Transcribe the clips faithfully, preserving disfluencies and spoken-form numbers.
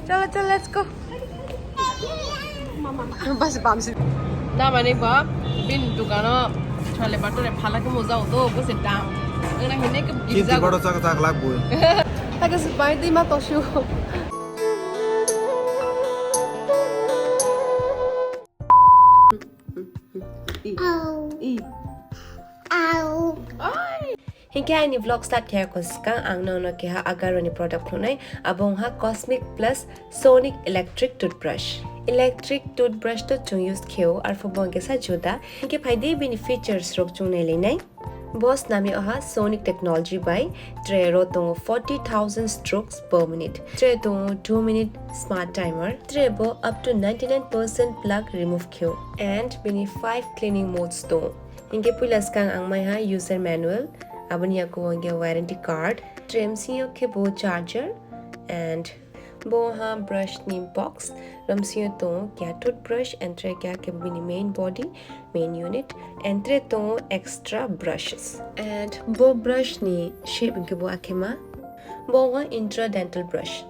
Chalo, chalo, let's go. Bas bamsi. Damani ba bin dukano chole bhature phala khe mujao to, bose dam. Ena hine ke Chinti girja. Baro chak chak lak bui. Taka se bai dei ma tosu. I. I. Hinkhe aini vlog start khe ko swkang ang nono keha Agaroni product phunai, abo wngkha Cosmic Plus Sonic Electric Toothbrush. Electric toothbrush to chwng use kheo, arpho bo wngkhe sa juda. Hinkhe phaidi bini features rok chwng nailainai. Bo snami oha Sonic technology bai, tre ro tongo forty thousand strokes per minute. Tre tongo two minute smart timer. Tre bo up to ninety-nine percent plaque remove kheo. And bini five cleaning modes tongo. Hinkhe puila swkang ang maiha user manual, aboni yago hinkhe warranty card, tre msingyo khe bo charger, and bo ha brush ni box, romsingyo tongo kya toothbrush, and tre kya khe bini main body, main unit, and tre tongo extra brushes. And bo brush ni shape hinkhe bo akhema, bo ha intradental brush.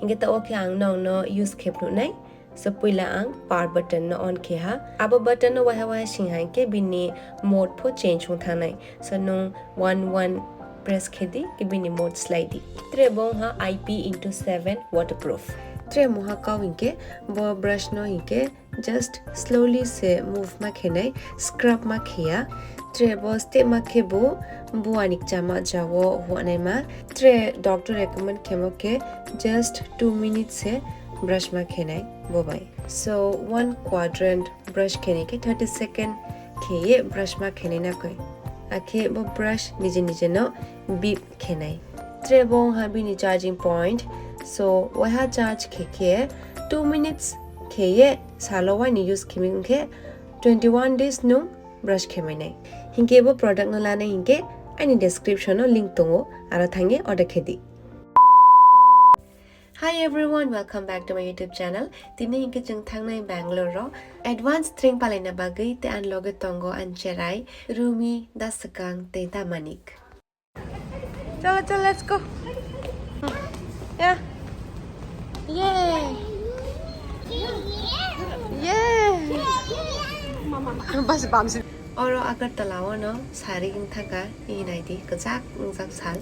Hinkhe ta o khe ang nokno use khe phunuknai. So puila ang power button no on khe ha. Abo button no waha waha sing hai khe bini mode pho change wng thangnai. So nung one one press khe di, khe bini mode slai di. Tre bo wngha I P into seven waterproof. Tre moha kau hinkhe bo brush no hinkhe just slowly se move ma khenai, scrub ma kheya. Tre bo step ma khe bo buani chama jawo huanaima. Tre doctor recommend khemo khe just two minutes se brush ma khenai bo bai. So one quadrant brush khenai khe thirty second kheye brush ma khenai na koi. Akhe bo brush nije nije no beep khenai. Tre bo wngha bini charging point. So waiha charge khe khe two minutes kheye salo waini use khemi wngkhe twenty one days nung brush khemainai. Hinkhe bo product no lanai hinkhe ani description o link tongo, aro thangye order khe di. Hi everyone, welcome back to my YouTube channel. Tini hinkhe chwng thangnai Bangalore ro advance train palaina bagwi, tei ani loge tongo ani cherai Rumi, Da Swkang tei Da Manik. Chalo, chalo, let's go. Yeah. Yay. Yay. Bas bamsi. Oro Agartala o no sari wng thaka, i nai di, kwchak wngjak sal.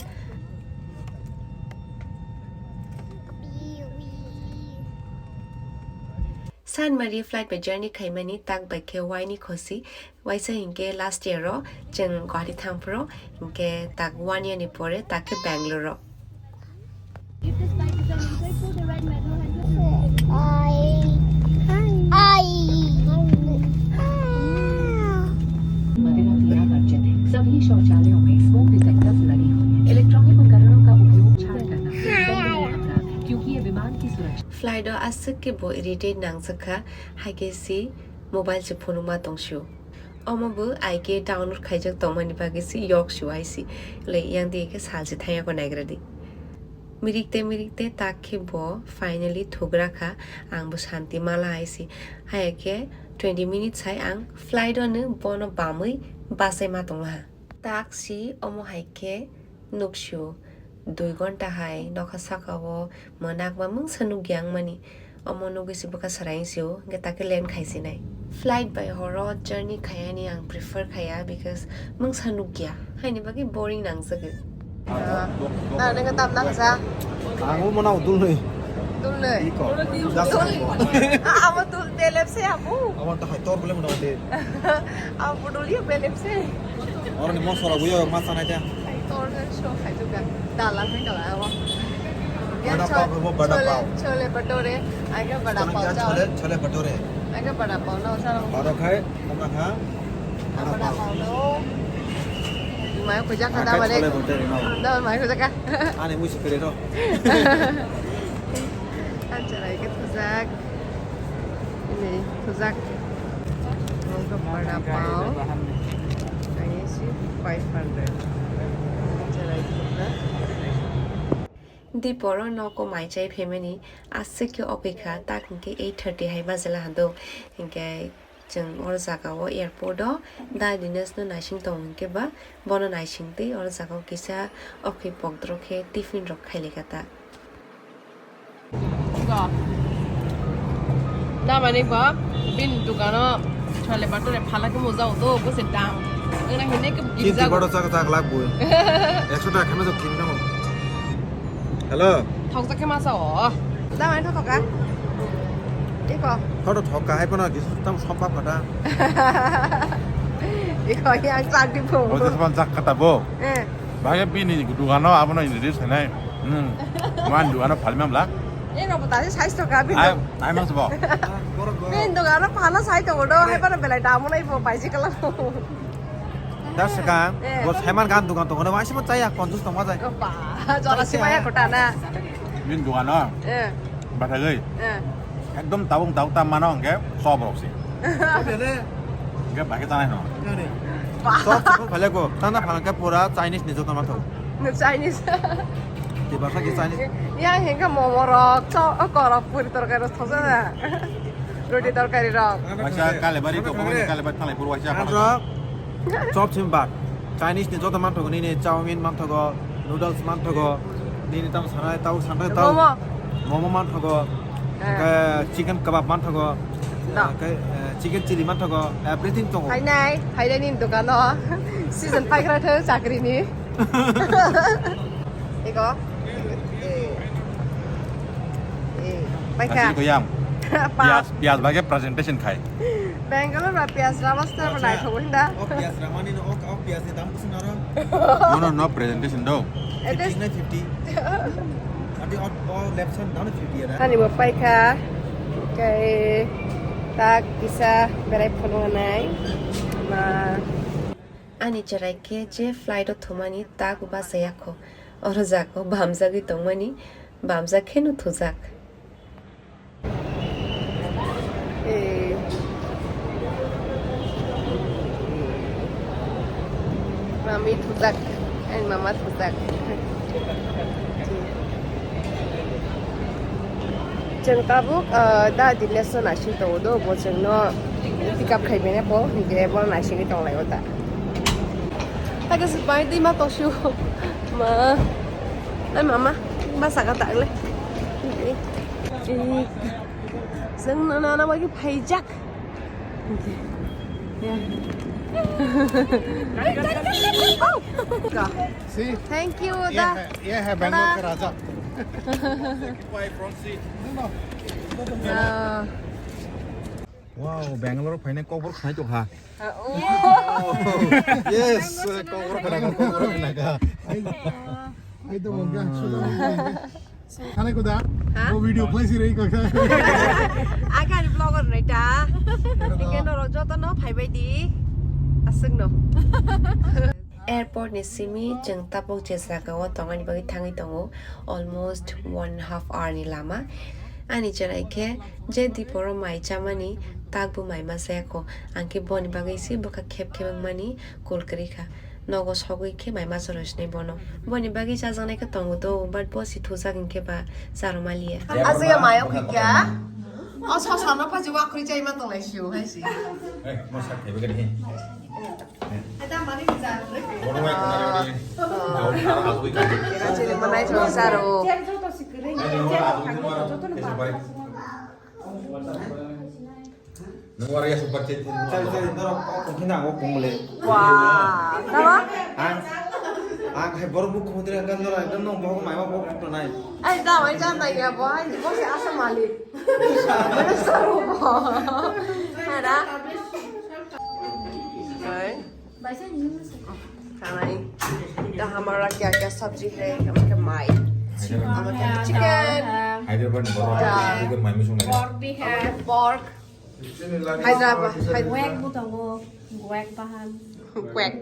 San mari flight bai journey khaimani tak bai khe waini khosi, waisa hinkhe last year o chwng Guwahati thangphuru, hinkhe tak one year ni pore tak khe Bangalore o. If this bike is an inside for the right metro handle. Hi. Hi. मदिरा दिया वर्जित है। सभी शौचालयों में smoke detectors लगे हुए हैं। इलेक्ट्रॉनिक उपकरणों का उपयोग छाड़ करना एक दंडनीय अपराध है, क्योंकि ये विमान की सुरक्षा। Flight o aswk khe bo irritate nangjak kha, hai khe si mobile se phunukma tong sio. Omo bo I K download khaijak tongmani bagwi se yok sio hai si. Le yang di khe sal se thangya ko naigra di. Mirikte mirikte tak khe bo finally thugra kha, ang bo santi mala hai si. Hai khe twenty minutes hai ang flight o no bono bamwi bachai ma tongla ha. Tak si omo hai khe nuk sio, dui gonta hai nokha saka o mwnakma mungsa nukya wngmani. Omo nugwi se bwkha saraing sio, hwnkhe takhe land khaisinai. Flight bai horo journey khaiyani ang prefer khaiya, because mungsa nukya, haini bagwi boring nangjago. Ah, na nengka tam na kasa? Ang o mwnao dulnwi. Dulnwi? Iko. Dul. Ah, amo dul belep se abu. Amo ta hai tor bole mwnao de. Amo dul ye belep se. Oro ni mosora buyo ma sanai ta. Hai tor se so khai juga. Dala khai kala amo. Bada pav, wo bada pav. Chole, chole bhature, aga bada pav. Chole, chole bhature. Aga bada pav, no, sir. Oro khai, omo kha. Bada pav, no. Mai khujak kha da mare. Chole bhature, no. Da mai khujak kha. Ani musi kere ro. Anchara ikit khujak. Ini khujak. Omo kha bada pav. Ani si five hundred. Anchara ikit khujak. Diporo nogo mai chai phaimani, aswk khe okwi kha, tak hinkhe eight thirty hai bajila hando. Hinkhe chwng oro jaga o airport o Da Dinesh no naising tongo hinkhe ba bono naising twi oro jaga o kisa okwi pokdrok khe tiffin rok khailika ta. Damani ba bin dukano chole bhature phala khe mujao to, bo se dam. Ena hine ke Chinti girja boro chak chak lak bui. Ekso taka khema jok kin tamo. Hello. Thokjak khe masa o. Damani thok thoka. Iko. Thoto thok ka hai pono kisu tam sop bap kata. Iko yang chak di pho. Ojo saban chak kata bo. Eh. Bage bini dukano abono introduce khainai. Hmm. Man dukano phalmamla. Eko bo tadi size to ka bin. Ai, ai mang sebo. Bin dukano phala sai to do, hai para belai damu nai bo bicycle. Das ka, eh, bo saiman gan dukan to kono waisi mo chaya konjus tongma jai. Ba, jora si maya kota na. Bin dukano. Eh. Bathagwi. Eh. Ekdom tabuk tabuk tam mano hwnkhe chop rok se. Hwnkhe bai khe chanai no. Ba. Chop chop phale ko. Tana phale khe pura Chinese ni joto ma thok. No Chinese. Tibasa khe Chinese. Yang hwnkhe momo rok, chop, korok, puri torkari rok thoksa na. Roti torkari rok. Waisa Kalibari ko, bongni Kalibari thalai pur waisa. Chop chim bad. Chinese ni joto manthogo nini chowmin manthogo, noodles manthogo, nini tamo sanai tau sanai tau. Momo. Momo manthogo. Eh. Ke chicken kebab manthogo. Da. Ke, eh, chicken chili manthogo. Everything tongo. Hainai, hainai nini dukano. Season paikra tho chakri ni. Ego. Eh. Eh. Paikha. Asli ko yang. Pa. Pias, pias bage presentation khai. Bangalore ba piyaj rama star ba naithok hinda. O piyaj rama ni no, o, o piyaj ni dam kusung aro. No, no, no presentation do. It is fifty na fifty. Ati o, o left side dam fifty na. Ani bo paikha. Kai tak kisa berai phunuknai. Ma. Ani cherai khe je flight o thumani tak bachayakho. Oro jago bamjagwi tongmani, bamjak kheno thujak. Eh. Mami thujak, and mama thujak. Chwng tabuk, ah, da Dinesh no naising tongo do, bo chwngno pick up khai mene po, hinkhe bo naisingwi tonglaio da. Hakhe se bai twi ma tongsiu. Ma. Ai mama, ba saka ta le. Chwng no nana bai phaijak. See? Thank you, ये da. है, ये है बैंगलोर का राजा। Ah. Wow, Bangalore phainai kokborok khnai tongkha. Ah, oh. Yes, kokborok khnaga, kokborok khnaga. Ai, ai, to mongga, sudah mongga. Sana kuda? Ha? Mau video klai si rei kok. Akan vlogger nai ta. Ikan ro joto no phai bai di. Aswk no. Airport ni simi chwng tabuk je jaga o tongani bagwi thangwi tongo, almost one and a half hour ni lama. Ani cherai khe je diporo mai chamani takbo mai ma chayakho, ang khe boni bagwi se bwkha khep khep wngmani kol kwrwi kha. Nogo sogwi khe mai ma choroi sinai bono. Boni bagwi chajaknai khe tongo do, but bo si thujak hinkhe ba charwma liya. Aswk ya mai o khikya? O sosa no phaji wakhri chai ma tonglai sio hai si. Eh, mo sak thaibe gani. Chini manai chwng saro. Wah, tama? Ang, ang hai borok mukho mudri ang kan dora ekdom nong bohok mai ma bohok tonai. Ai da wai jan dai ya bo hai bo se asa malik. Mana saro bo. Hai da. Hai. खाना ही। तो हमारा क्या क्या सब्जी है? हमारा क्या माई, हमारा क्या chicken, Hyderabad ni borok, dal, chicken mai mui song nai. Pork भी है। हमारा क्या pork, Hyderabad, Hyderabad। Wek bo tongo, wek bahan। Wek।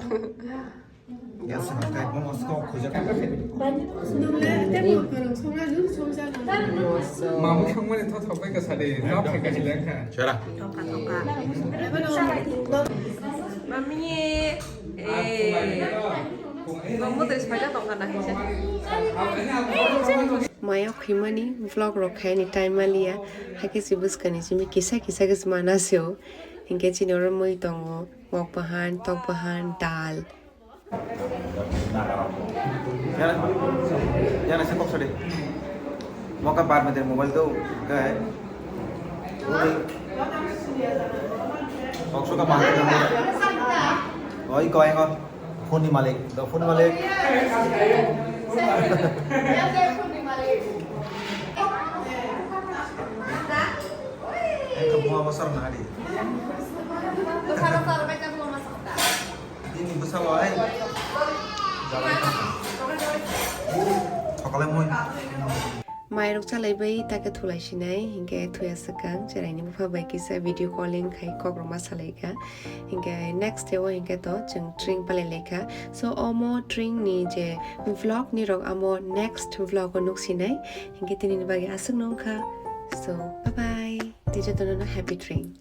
Yes, kai mo mos ko khuja kai. Mamo thangmani thothok bai ka sadi, nok hai ka hilai kha. Chara. Mami, eh, mamo to ispaja tongkha na hai se. Maya khimani vlog rok khaini time maliya, hakhe si bwskani simi kisa kisa khe mana seo. Hinkhe chini oro mui tongo, mok bahan, tok bahan, dal. Yana, yana se kok sade. Moka bar meter mobile do, ke. Kok suka mahal na. Oi, koi ngo. Phone ni malik, do phone ni malik. Engka bunga bosor na hari. Ini besar loh, eh. Jalan. Chocolate mo. Mairok chalaibai take thulai sinai, hinkhe thuya swkang, cheraini bupha bai kisa video calling khai kokrokma salaikha. Hinkhe next day o hinkhe to chwng train palai laikha. So omo train ni je vlog ni rok amo next vlog o nuk sinai. Hinkhe tini ni bagwi aswk no wngkha. So bye bye. Tei jotono no happy train.